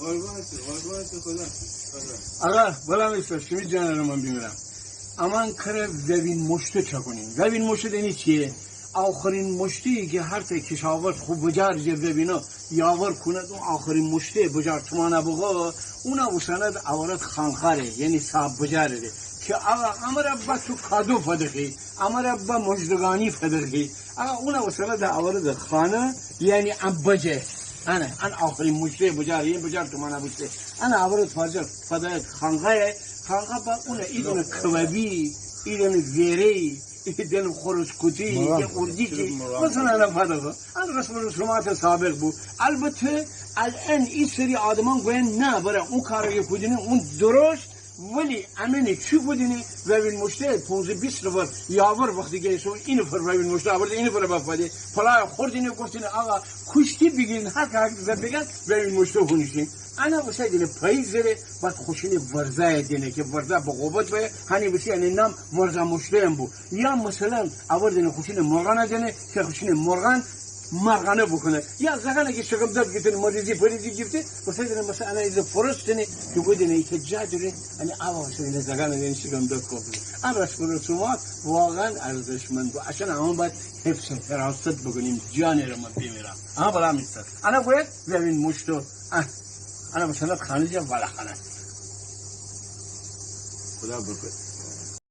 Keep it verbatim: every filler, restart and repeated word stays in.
قربانت، قربانت خدا. خدا. آقا، بلا می سر، شیمی جانه ره من بیمیرم. امان کره ووین مشته چاکونیم. ووین مشته دانی چیه؟ آخرین مشته‌یی که هر تا کشاورز خو بجار جه ووینه یاور کونه، اون آخرین مشته بجار تومانه بوگو، اونه وسنه ده آورد خانخا ره، یعنی صاحب بجار ره. که آقا، امره با تو کادو فدخی، امره با مژدگانی فدخی. آقا، اونه وسنه ده آورد خانه، یعنی ان بجه. انه، ان آخرین مشته بجار، یعنی بجار تومانه بوسته. انه آورد فاجر، فدایت خانخایه، خانخا با اونه ایدانه کبابی، ایدانه ویری، ایدانه خروس کوتی، مرغان. ایدانه اردیکی، مرغان. مثلاً انه فدخو. ان رسم و رسومات سابق بو. البته، الان ای سری آدمان گوین نه، بره، اون کاره کودینه، اون درست، ولی امنه چی کودینه، ووین مشته، پونزده بیست نفر، یاور وقتی گیسو، ای نفر ووین مشته، آورد ای نفر بفده، پلای خوردینه، گفتینه، آقا، کوشتی بیگیرین، هر که هر زد بیگن، ووین مشته هونیشین. انه وسه دینه پاییز زره، بعد خوشینه ورزه دینه، که ورزه به قوت بایه، هنی وسه انه نام ورزه مشته هم بو. یا مثلاً، آوردینه خوشینه مرغانه دینه، که خوشینه مرغان، مرغانه بوکونه. یا زاکانه که شکم درد گیفتینه، مریضی پریضی گیفته، وسه دینه مثلاً انه ایزه فرستینه، که گودینه ایته جا دوره، انه آوا وسه دینه زاکانه دینه شکم درد کفته. ان رسم و رسومات واقعاً ارزشمند بو. اشانه امان باید حفظ و حراست بوکونیم، جانه ره من بیمیرم. آها، بلا می سر. انه گوید، ووین مشته. آه. انه مثلاً خانه جا والا خانه. خدا برکت.